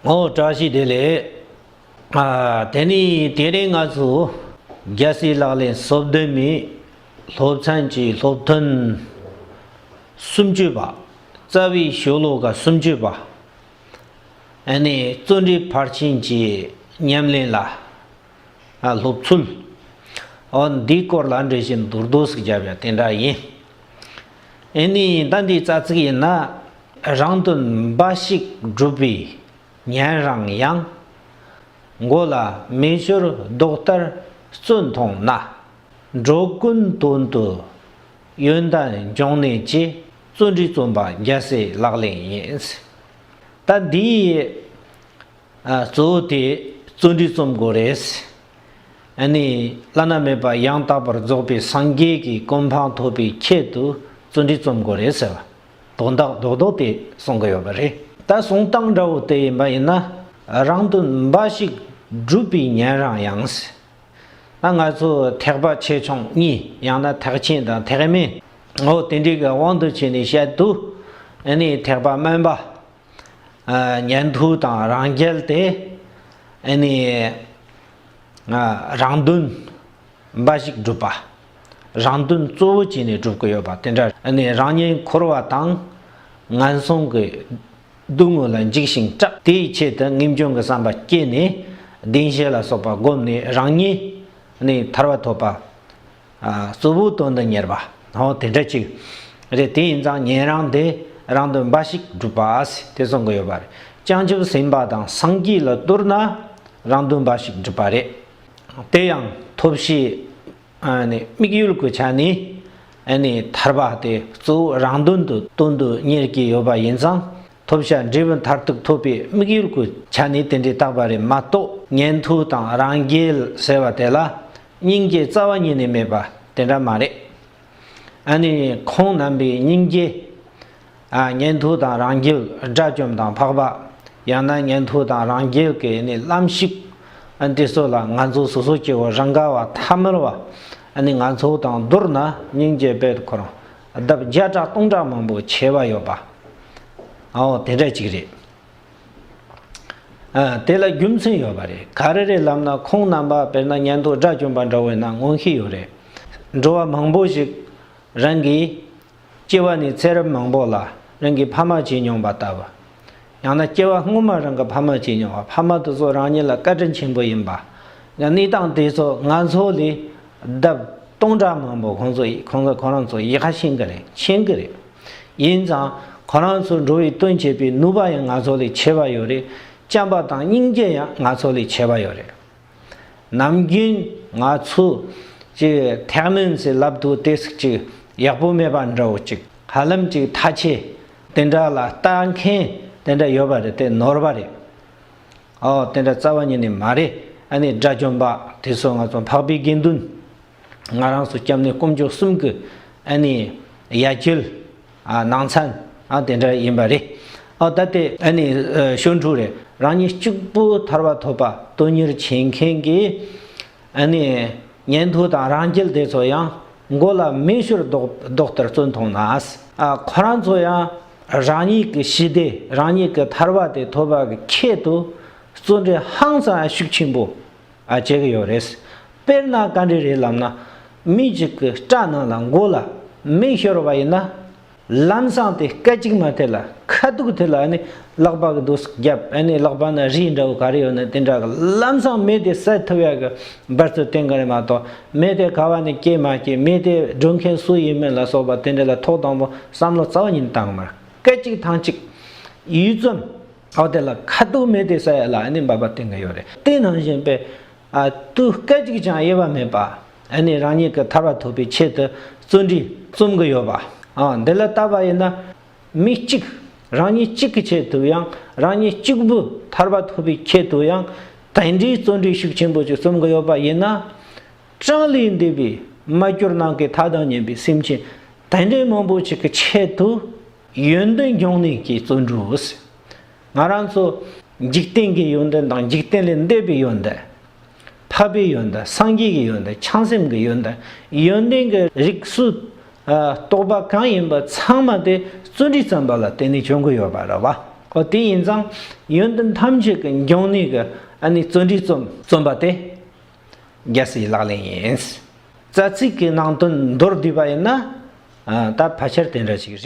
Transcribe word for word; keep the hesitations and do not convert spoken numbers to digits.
ཨོ་བཀྲ་ཤིས་བདེ་ལེགས། ཨ་དེ་ནི་དེ་རིང་ང་ཚོ་རྒྱལ་སྲས་ལག་ལེན་སོ་བདུན་མའི་སློབ་ཚན་གྱི་སློབ་ཐུན་སུམ་ཅུ་པ། རྩ་བའི་ཤོ་ལོ་ཀ་སུམ་ཅུ་པ། ཨ་ནི་བརྩོན་འགྲུས་ཕར་ཕྱིན་གྱི་ཉམས་ལེན་ལ། ཨ་སློབ་ཚུལ། ཨོ་འདིའི་སྐོར་ལ་འགྲེལ་བཤད་མདོར་བསྡུས་ཤིག་བརྒྱབ་ཡ་དེ་འདྲ་ཡིན། ཨེ་ནི་ད་འདི་རྩ་ཚིག་ཡིན་ན། རང་དོན་འབའ་ཞིག་སྒྲུབ་པའི་ཉན་རང་ཡང་། མགོ་ལ་མེ་ཤོར་རྡོག་ལྟར་བརྩོན་མཐོང་ན། འགྲོ་ཀུན་དོན་དུ་ཡོན་ཏན་འབྱུང་གནས་ཀྱི། བརྩོན་འགྲུས་རྩོམ་པ་རྒྱལ་སྲས་ལག་ལེན་ཡིན། ད་འདིའི་ཨ་གཙོ་བོ་དེ་བརྩོན་འགྲུས་རྩོམ་དགོས་རེད། ཨ་ནི་བླ་ན་མེད་པ་ཡང་དག་པར་རྫོགས་པའི་སངས་རྒྱས་ཀྱི་གོ་འཕང་ཐོབ་པའི་ཆེད་དུ་བརྩོན་འགྲུས་རྩོམ་དགོས་རེད་ཟེར་བ། དོན་དག་རྡོག་རྡོག་དེ་གསུང་གི་ཡོད་པ་རེད། ད་གསུང་སྟངས་འདྲ་བོ་དེ་ཡིན་པ་ཡིན་ན། རང་དོན་འབའ་ཞིག་སྒྲུབ་པའི་ཉན་རང་ཡང་ཟེར། ད་ང་ཚོ་ཐེག་པ་ཆེ་ཆུང་གཉིས། ཡང་ན་ཐེག་ཆེན་དང་ཐེག་དམན། འོ་དེ་འདྲའི་གི་དབང་དུ་བྱས་ནས་བཤད་དུས། ཨ་ནི་ཐེག་པ་དམན་པ། ཨ་ཉན་ཐོས་དང་རང་རྒྱལ་ཏེ། ཨ་ནི་ཨ་རང་དོན་འབའ་ཞིག་སྒྲུབ་པ། རང་དོན་གཙོ་བོ་བྱས་ནས་སྒྲུབ་ཀྱི་ཡོད་པ་དེ་འདྲ། ཨ་ནི་རང་ཉིད་འཁོར་བ་དང་ངན་སོང་གི་སྡུག་བསྔལ་ལ་འཇིགས་ཤིང་སྐྲག་དེའི་ཆེད་དུ་ངེས་འབྱུང་གི་བསམ་པ་སྐྱེས་ནས་བདེན་བཞི་ལ་སོགས་པ་བསྒོམས་ནས་རང་ཉིད་ནི་ཐར་པ་ཐོབ་པ། ཨ་གཙོ་བོ་དོན་དུ་གཉེར་བ། འོ་དེ་འདྲ་ཅིག་རེད། དེ་ཡིན་ཙང་ཉན་རང་དེ་རང་དོན་འབའ་ཞིག་སྒྲུབ་པ་ཟེར་དེ་གསུང་གི་ཡོད་པ་རེད། བྱང་ཆུབ་སེམས་དཔའ་དང་སངས་རྒྱས་ལ་གཏོར་ན་རང་དོན་འབའ་ཞིག་སྒྲུབ་པ་རེད། དེ་ཡང་ཐོབ་བྱའི་ཨ་ནི་དམིགས་ཡུལ་གྱི་ཆ་ནས་ཨ་ནི་ཐར་པ་དེ་གཙོ་བོ་རང་དོན་དུ་དོན་དུ་གཉེར་གྱི་ཡོད་པ་ཡིན་ཙང་། ཐོབ་བྱ་འབྲས་བུ་མཐར་ཐུག་ཐོབ་པའི་དམིགས་ཡུལ་གྱི་ཆ་ནས་དེ་འདྲའི་བཏགས་པ་རེད་མ་གཏོགས། ཉན་ཐོས་དང་རང་རྒྱལ་ཟེར་བ་དེ་ལ་སྙིང་རྗེ་རྩ་བ་ཉིད་ནས་མེད་པ་དེ་འདྲ་མ་རེད། ཨ་ནི་ཁོང་རྣམ་པའི་སྙིང་རྗེ། ཨ་ཉན་ཐོས་དང་རང་རྒྱལ། དགྲ་བཅོམ་དང་འཕགས་པ། ཡང་ན་ཉན་ཐོས་དང་རང་རྒྱལ་གྱི་ནི་ལམ་ཞིག་ཨ་དེ་ཚོ་ལ་ང་ཚོ་སོ་སོ་སྐྱེ་བོ་རང་ག་བ་ཐ་མལ་བ། ཨ་ནི་ང་ཚོ་དང་བསྡུར་ན་སྙིང་རྗེ་དཔེ་ཁོ་རང་ལྡབ་བརྒྱ་ཕྲག་སྟོང་ཕྲག་མང་པོ་ཆེ་བ་ཡོད་པ། ཨོ་དེ་འདྲ་ཅིག་རེད། ཨ་དེ་ལ་རྒྱུ་མཚན་ཡོད་པ་རེད། ག་རེ་རེད་ལབ་ན། ཁོང་རྣམ་པ་དཔེར་ན་ཉན་ཐོས་དགྲ་བཅོམ་པ་འདྲ་བོ་ཡིན་ན་མངོན་ཤེས་ཡོད་རེད། འགྲོ་བ་མང་པོ་ཞིག་རང་གི་སྐྱེ་བ་ནས་ཚེ་རབས་མང་པོ་ལ་རང་གི་ཕ་མ་བྱས་མྱོང་བ་ལྟ་བུ། ཡང་ན་སྐྱེ་བ་སྔོན་མ་རང་གི་ཕ་མ་བྱས་མྱོང་བ། ཕ་མ་དེ་ཚོ་རང་ཉིད་ལ་བཀའ་དྲིན་ཆེན་པོ་ཡིན་པ། ཡང་གནས་སྟངས་དེ་ཚོ་ང་ཚོ་ལས་ལྡབ་སྟོང་ཕྲག་མང་པོ་ཁོང་ཚོ་ཁོང་ཚོ་ཁོ་རང་ཚོ་ཡག་ཤིང་གི་རེད། མཁྱེན་གི་རེད། ཡིན་ཙང་ཁོ་རང་ཚོ་འགྲོ་བའི་དོན་བྱེད་པའི་ནུས་པ་ཡང་ང་ཚོ་ལས་ཆེ་བ་ཡོད་རེད། བྱམས་པ་དང་སྙིང་རྗེ་ཡང་ང་ཚོ་ལས་ཆེ་བ་ཡོད་རེད། ནམ་རྒྱུན་ང་ཚོ་ཅིག་ཐེག་དམན་ཟེར་ལབ་དུས་དེ་ཟིག་ཅིག་ཡག་པོ་མེད་པ་འདྲ་བོ་ཅིག་ཧ་ལམ་ཅིག་ཐ་ཆད་དེ་འདྲ་ལ་ལྟ་མཁན་དེ་འདྲ་ཡོད་པ་རེད། དེ་ནོར་བ་རེད། ཨོ་དེ་འདྲ་རྩ་བ་ཉིད་ནས་མ་རེད། ཨ་ནི་དགྲ་བཅོམ་པ་དེ་ཚོ་ང་ཚོ་འཕགས་པའི་དགེ་འདུན། ང་རང་ཚོ་སྐྱབས་གནས་དཀོན་མཆོག་གསུམ་གྱི་ཨ་ནི་ཡ་གྱལ། ཨ་ནང་ཚན། ཨ་དེ་འདྲ་ཡིན་པ་རེད། ཨ་ད་དེ་ཨ་ནི་ཨ་ཤོ་འཁྲུ་རེད། རང་ཉིད་གཅིག་པུ་ཐར་པ་ཐོབ་པ་དོན་གཉེར་བྱེད་མཁན་གྱི་ཨ་ནི་ཉན་ཐོས་དང་རང་རྒྱལ་དེ་ཚོ་ཡང་མགོ་ལ་མེ་ཤོར་རྡོག་རྡོག་ལྟར་བརྩོན་མཐོང་ན། ཨ་ཁོ་རང་ཚོ་ཡང་རང་ཉིད་ཀྱི་ཞི་བདེ། རང་ཉིད་ཀྱི་ཐར་པ་དེ་ཐོབ་པ་གི་ཆེད་དུ་བརྩོན་འགྲུས་ཧང་སང་ཤུགས་ཆེན་པོ་ཨ་བྱེད་ཀྱི་ཡོད་རེད། དཔེར་ན་ག་འདྲ་རེད་ལབ་ན། མི་གཅིག་གི་སྐྲ་ནང་ལ་མགོ་ལ་མེ་ཤོར་བ་ཡིན་ན། ལམ་སང་དེ་སྐད་ཅིག་མ་དེ་ལ་ཁ་ཐུག་དེ་ལ་ཨ་ནི་ལག་པ་གི་རྡོ་ཟིག་བརྒྱབ། ཨ་ནི་ལག་པ་ན་རིལ་འདྲ་བོ་ག་རེ་ཡོད་ན་དེ་འདྲ་གི་ལམ་སང་མེ་དེ་བསད་ཐུབ་ཡག་གི་འབད་རྩོལ་བསྟེན་གི་རེད་མ་གཏོགས། མེ་དེ་ག་བ་ནས་སྐྱེས་མ་སྐྱེས། མེ་དེ་སྒྲོན་མཁན་སུ་ཡིན་མིན་ལ་སོགས་པ་དེ་འདྲ་ལ་ཐོག་དང་པོ་བསམ་བློ་རྩ་བ་ཉིད་བཏང་མ་རེད། སྐད་ཅིག་ཐང་ཅིག་ཡུད་ཙམ། ཨོ་དེ་ལ་ཁ་ཐུག་མེ་དེ་བསད་ཡ་ལ་ཨ་ནི་འབད་པ་བསྟེན་གི་ཡོད་རེད། དེ་ནང་བཞིན་པའི་ཨ་དུས་སྐད་ཅིག་ཀྱང་དབྱེ་བ་མེད་པ། ཨ་ནི་རང་ཉིད་ཀྱི་ཐར་པ་ཐོབ་པའི་ཆེད་དུ་བརྩོན་འགྲུས་རྩོམ་གི་ཡོད་པ། ཨ་འདི་ལ་བལྟས་པ་ཡིན་ན། མི་གཅིག་རང་ཉིད་གཅིག་གི་ཆེད་དུ་ཡང་རང་ཉིད་གཅིག་པུ་ཐར་པ་ཐོབ་པའི་ཆེད་དུ་ཡང་དེ་འདྲའི་བརྩོན་འགྲུས་ཤུགས་ཆེན་པོ་ཅིག་རྩོམ་གི་ཡོད་པ་ཡིན་ན། གྲངས་ལས་འདས་པའི་མ་གྱུར་ནམ་མཁའི་མཐའ་དང་མཉམ་པའི་སེམས་ཅན་དེ་འདྲའི་མང་པོ་ཅིག་གི་ཆེད་དུ་ཡོན་ཏན་འབྱུང་གནས་ཀྱི་བརྩོན་འགྲུས། ང་རང་ཚོ་འཇིག་རྟེན་གྱི་ཡོན་ཏན་དང་འཇིག་རྟེན་ལས་འདས་པའི་ཡོན་ཏན། འཕགས་པའི་ཡོན་ཏན། སངས་རྒྱས་ཀྱི་ཡོན་ཏན། བྱང་སེམས་ཀྱི་ཡོན་ཏན། ཡོན་ཏན་གྱི་རིགས་སུ་ཨ་གཏོགས་པ་གང་ཡིན་པ་ཚང་མ་དེ་བརྩོན་འགྲུས་བརྩམས་པ་ལ་བརྟེན་ནས་བྱུང་གི་ཡོད་པ་རེད་བ། འོ་དེ་ཡིན་ཙང་ཡོན་ཏན་ཐམས་ཅད་ཀྱི་འབྱུང་གནས་ཀྱི་ཨ་ནི་བརྩོན་འགྲུས་རྩོམ་རྩོམ་པ་དེ་རྒྱལ་སྲས་ལག་ལེན་ཡིན། རྩ་ཚིག་གི་ནང་དོན་མདོར་བསྡུས་པ་ཡིན་ན། ཨ། ད་ཕལ་ཆེར་དེ་འདྲ་ཞིག་རེད།